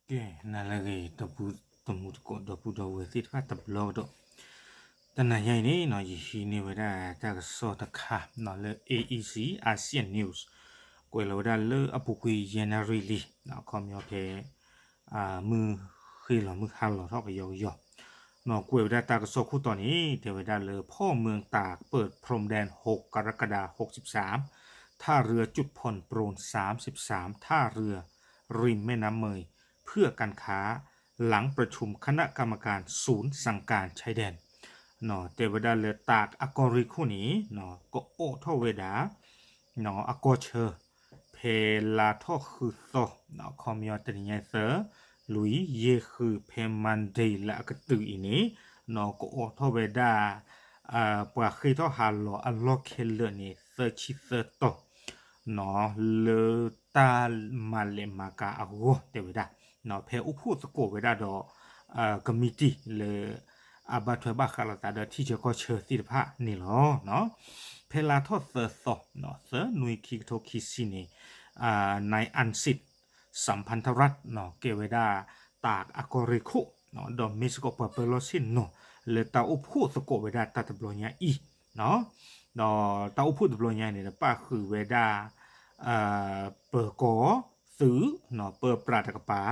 ကဲ နၤလၢအဂ့ၤ ဒီပုၢ်တမူတကိး ဒီပုၢ်ဒီဝဲၢ်သ့ၣ်တဖၣ်တဘျီကဒီး, တနၤညါအံၤန့ၣ်နီၤ ယဟံးန့ၢ်ဝဲဒၣ်တၢ်ကစီၣ်တခါနီၤ လၢ A E C Asian News ကွဲးလီၤဝဲဒၣ်လၢအပူၤကွံာ်ယဲၢ်နၣ်ရံၣ်လံ, အခီပညီဖဲ မုၢ်ဃ့ၢ်လီၤမုၢ်ဟါလီၤထီၣ်ကယီကယီ, ကွဲးဝဲဒၣ်တၢ်ကစီၣ်ခိၣ်တီန့ၣ် တဲဝဲဒၣ်လၢ พ่อเมืองตากเปิดพรมแดนหกกรกฎาคมหกสิบสาม ท่าเรือจุดผ่อนปรนสามสิบสาม ท่าเรือริมแม่น้ำเมยเพื่อการค้า หลังประชุมคณะกรรมการศูนย์สั่งการชายแดน တဲဝဲဒၣ်လၢတၢးအကီၢ်ရ့ၣ်ခိၣ်န့ၣ် ကအိးထီၣ်ဝဲဒၣ် အကီၢ်ဆၢ ဖဲလါထီၣ်ဃုသီ ခီပညီတနံၤညါအံၤသၢ လွံၢ် ယဲၢ်ဃု ဖဲ Monday လၢအကတုၤအံၤန့ၣ် ကအိးထီၣ်ဝဲဒၣ် ပှၤဃ့ၢ်ထီၣ်ဟးလီၤအလီၢ်ခဲလၢာ်န့ၣ် သၢဆံသၢတီၤ လၢတၢ်မၤလဲၤမၤကၤအဂီၢ်တဲဝဲဒၣ် ဖဲအိၣ်ဖှိၣ်သကိးဝဲဒၣ်ဒီး ကမံးတံာ်လၢ အဘၣ်ထွဲဘၣ်ဃးလိာ်သးဒီးထံဆၢကီၢ်ဆၢသ့ၣ်တဖၣ်န့ၣ်လီၤ. ဖဲလါထီၣ်သၢသီ သၢနွံ ခံကထိခံဆံန့ၣ် นายอันสิทธิ์ สัมพันธรัตน์ ကဲဝဲဒၣ်တၢးအကီၢ်ရ့ၣ်ခိၣ် ဒီးမ့ၢ်စ့ၢ်ကီးပှၤပၢလီၢ်ဆ့ၣ်နီၤ လၢတၢ်အိၣ်ဖှိၣ်သကိးဝဲဒၣ်တၢ်တဘျီညါအံၤ ဒီးတၢ်အိၣ်ဖှိၣ်တဘျီညါန့ၣ် ပၣ်ဃုာ်ဝဲဒၣ် ပၢၤကီၢ်သုး ပၢပြးတကပၤ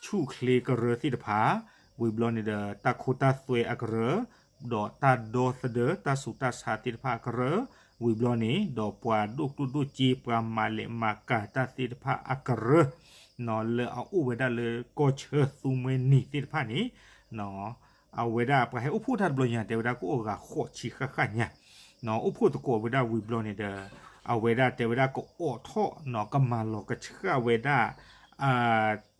ဆူၣ်ချ့ကရၢသ့ၣ်တဖၣ် ဝံၤဘျီန့ၣ်ဒီး တၢ်ခိတၢ်သွဲအကရၢ ဒီးတၢ်ဒီသဒၢတၢ်ဆူးတၢ်ဆါသ့ၣ်တဖၣ်အကရၢ ဝံၤဘျီန့ၣ် ဒီးပှၤဒိၣ်ကျိၣ်ဒိၣ်စ့ ပှၤမၤလဲၤမၤကၤတၢ်သ့ၣ်တဖၣ်အကရၢ လၢအအိၣ်ဝဲဒၣ်လၢကီၢ်ဆၢသူမှဲနံၤသ့ၣ်တဖၣ်န့ၣ် အဝဲဒၣ်ပှၤဟဲအိၣ်ဖှိၣ်တၢ်တဘျီညါ တဲဝဲဒၣ်ကအိၣ်ဂၤဃိးဆံဃၣ်ဃၣ်ညါ အိၣ်ဖှိၣ်သကိးဝဲဒၣ်ဝံၤဘျီန့ၣ်ဒီး အဝဲဒၣ်တဲဝဲဒၣ်ကအိးထီၣ် ကမၤလီၤကဆှၣ်ဝဲဒၣ်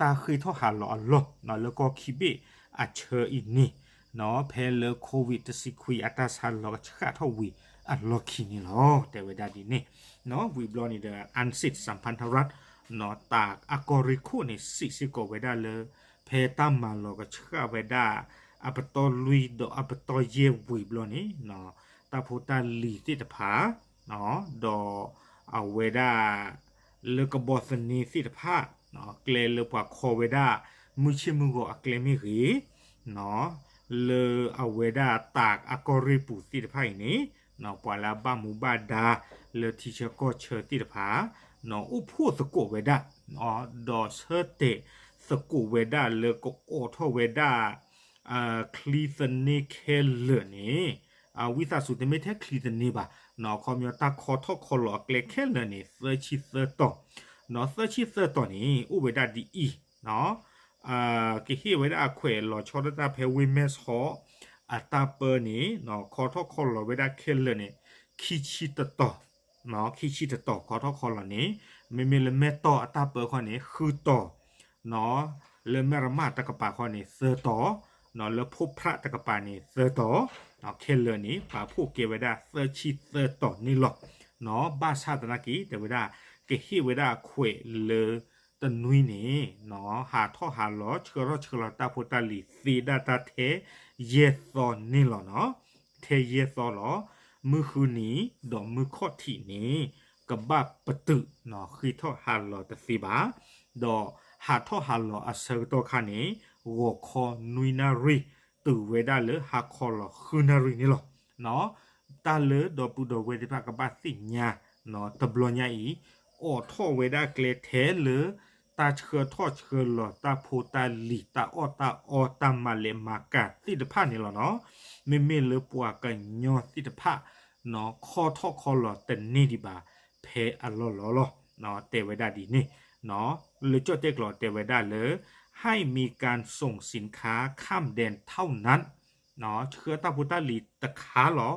တၢ်ဃ့ၢ်ထီၣ်ဟးလီၤအလီၢ် လၢကီၢ်ခံဘ့ၣ်အဆၢအံၤန့ၣ် ဖဲလၢ COVID တဆံခွံအတၢ်ဆါလီၤကဆှၣ်ထီၣ်ဝံၤအလီၢ်ခံန့ၣ်လီၤ. တဲဝဲဒၣ်ဒ်န့ၣ် ဝံၤဘျီန့ၣ်ဒီး อันสิทธิ์ สัมพันธรัตน์ တၢးအကီၢ်ရ့ၣ်ခိၣ်န့ၣ် စံးစ့ၢ်ကီးဝဲဒၣ်လၢ ဖဲတၢ်မၤလီၤကဆှၣ်ဝဲဒၣ် အပတီၢ်လွံၢ်ဒီးအပတီၢ်ယဲၢ်ဝံၤဘျီန့ၣ် တၢ်ဖိတၢ်လံၤသ့ၣ်တဖၣ် ဒီးအဝဲဒၣ် လၢကဘီသန့သ့ၣ်တဖၣ် ကျဲလၢပှၤခီဝဲဒၣ် မုၢ်ဆ့ၣ်မုၢ်ဂီၤအကျဲမ့ၢ်ဂ့ၤ လၢအဝဲဒၣ်တၢးအကီၢ်ရ့ၣ်ပူၤသ့ၣ်တဖၣ်အံၤန့ၣ် ပှၤလၢအဘၣ်မူဘၣ်ဒါ လၢထံဆၢကီၢ်ဆၢသ့ၣ်တဖၣ် အိၣ်ဖှိၣ်သကိးဝဲဒၣ် ဒီးဆၢတဲာ်သကိးဝဲဒၣ်လၢကအိးထီၣ်ဝဲဒၣ် ချံသန့ခဲလၢာ်န့ၣ် ဝံသးစူၤတမ့ၢ်ထဲချံသန့ဘၣ် ခီပညီတၢ်ခီထီၣ်ခီလီၤအကျဲခဲလၢာ်န့ၣ် သၢဆံသၢတီၤ သၢဆံသၢတီၤန့ၣ် အိၣ်ဝဲဒၣ်ဒ်အံၤ ကဟ့ၣ်ဝဲဒၣ်အခွဲးလီၤဆီဒၣ်တၢ်ဖဲဝ့ၢ်မဲၢ်ဆီး အတၢ်ပၢန့ၣ် ခီထီၣ်ခီလီၤဝဲဒၣ်ခဲလၢာ်န့ၣ် ခံဆံတတီၤ ခံဆံတတီၤ ခီထီၣ်ခီလီၤန့ၣ် မ့မ့ၢ်လၢမဲၢ်တီၢ်အတၢ်ပၢခီန့ၣ် ဃုတီၤ လၢမဲၢ်ရမၢ်တကပၤခီန့ၣ် သၢတီၤ လၢဖိဖြးတကပၤန့ၣ် သၢတီၤ ခဲလၢာ်န့ၣ် ပာ်ဖှိၣ်ကဲဝဲဒၣ်သၢဆံသၢတီၤန့ၣ်လီၤ. ဘၣ်ဆၣ်သနာ်က့ တဲဝဲဒၣ် ကဟ့ၣ်ဝဲဒၣ်အခွဲးလၢတနွံန့ၣ် ဟးထီၣ်ဟးလီၤ ဆှၢထီၣ်ဆှၢလီၤတၢ်ဖိတၢ်လံၤသ့ဒၣ်တၢ်ထဲယဲၢ်သီန့ၣ်လီၤနီၤ. ထဲယဲၢ်သီလီၤ. မုၢ်ဃုနံၤ ဒီးမုၢ်ခီၣ်ထံးန့ၣ် ကဘၣ်ပတုာ် ဃ့ထီၣ်ဟးလီၤတသ့ဘၣ်. ဒီးဟးထီၣ်ဟးလီၤအဆၢကတီၢ်ခါန့ၣ် ဂီၤခီနွံနၣ်ရံၣ် တုၤဝဲဒၣ်လၢဟါခီလီၤဃုနၣ်ရံၣ်န့ၣ်လီၤ. တၢ်လၢဒီပုၢ်ဒီဝဲၢ်သ့ၣ်တဖၣ်ကဘၣ်သ့ၣ်ညါ တဘျီညါအံၤ အိးထီၣ်ဝဲဒၣ်ကျဲထဲလၢ တၢ်ဆှၢထီၣ်ဆှၢလီၤတၢ်ဖိတၢ်လံၤ တၢ်အီၣ်တၢ်အီ တၢ်မၤလဲၤမၤကၤသ့ၣ်တဖၣ်န့ၣ်လီၤနီၤ. မ့မ့ၢ်လၢပှၤကညီသ့ၣ်တဖၣ် ခီထီၣ်ခီလီၤတန့ၢ်ဒံးဘၣ် ဖဲအလီၢ်လီၤလီၤ. တဲဝဲဒၣ်ဒ်န့ၣ် လၢကၠီၣ်တဲၣ်ကျိာ်တဲဝဲဒၣ်လၢ ให้มีการส่งสินค้าข้ามแดนเท่านั้น ဆှၢတၢ်ဖိတၢ်လံၤတခါလီၤ.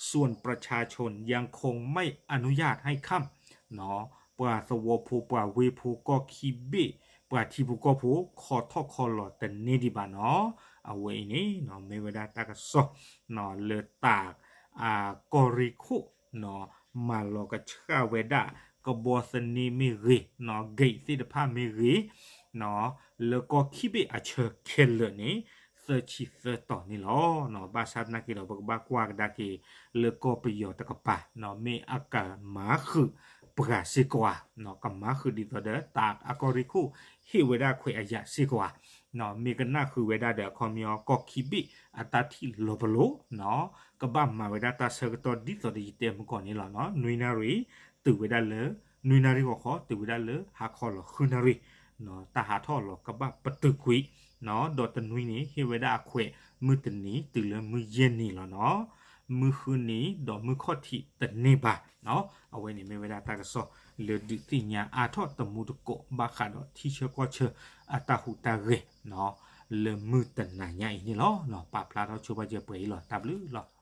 ส่วนประชาชนยังคงไม่อนุญาตให้ข้าม ပှၤသဝီဖိ ပှၤဝ့ၢ်ဖိ ကီၢ်ခံဘ့ၣ် ပှၤထံဖိကီၢ်ဖိ ခီထီၣ်ခီလီၤတန့ၢ်ဒံးဘၣ်နီၤ. အဝဲအံၤန့ၣ် မ့ၢ်ဝဲဒၣ်တၢ်ကစီၣ် လၢတၢး ကီၢ်ရ့ၣ်ခိၣ် မၤလီၤကဆှၣ်ဝဲဒၣ် ကဘီသန့မ့ၢ်ဂ့ၤ gate သ့ၣ်တဖၣ်မ့ၢ်ဂ့ၤ လၢကီၢ်ခံဘ့ၣ်အဆၢခဲလၢာ်န့ၣ် သၢဆံသၢတီၤန့ၣ်လီၤ. ဘၣ်ဆၣ်သနာ်က့ဒီး ပကဘၣ်ကွၢ်ကဒါက့ၤ လၢကီၢ်ပယီၤတကပၤ မ့ၢ်အကမၤဃုာ် ပှၤစ့ၢ်ကီးဧါ, ကမၤဃုာ်ဒ်သိးဒီးတၢ်အကီၢ်ရ့ၣ်ခိၣ် ဟ့ၣ်ဝဲဒၣ်ခွဲးအယာ်စ့ၢ်ကီးဧါ, မ့ၢ်ကနၣ်ဃုာ်ဝဲဒၣ်ဒီးအခီပညီ ကီၢ်ခံဘ့ၣ်အတၢ်ထံၣ်လီၤပလိာ်, ကဘၣ်မၤဝဲဒၣ်တၢ်ဆၢကတီၢ်ဒ်သိးဒီးယတဲမုၢ်ကီၢ်န့ၣ်လီၤ. နွံနၣ်ရံၣ် တုၤဝဲဒၣ်လၢ နွံနၣ်ရံၣ်ဂီၤခီ တုၤဝဲဒၣ်လၢဟါခီလီၤဃုနၣ်ရံၣ်, တၢ်ဟးထီၣ်လီၤကဘၣ်ပတုာ်ကွံာ်, ဒီးတနွံန့ၣ် ဟ့ၣ်ဝဲဒၣ်အခွဲး မုၢ်တနံၤတုၤလၢမုၢ်ယဲၢ်နံၤလီၤနီၤ, မုၢ်ဃုနံၤဒီးမုၢ်ခီၣ်ထံးတန့ၢ်ဘၣ်နီၤ. အဝဲန့ၣ်မ့ၢ်ဝဲဒၣ်တၢ်ကစီၣ်လၢဒုးသ့ၣ်ညါအါထီၣ်တမူတကိး ဘၣ်ဃးဒီးထံဆၢကီၢ်ဆၢအတၢ်ဟူးတၢ်ဂဲၤနီၤ, လၢမုၢ်တနၤညါအံၤန့ၣ်လီၤ. ပာ်ဖျါထီၣ်ဆိပာ်စၢၤပှဲၤအံၤလီၤ. တၢ်ဘျုးလီၤ.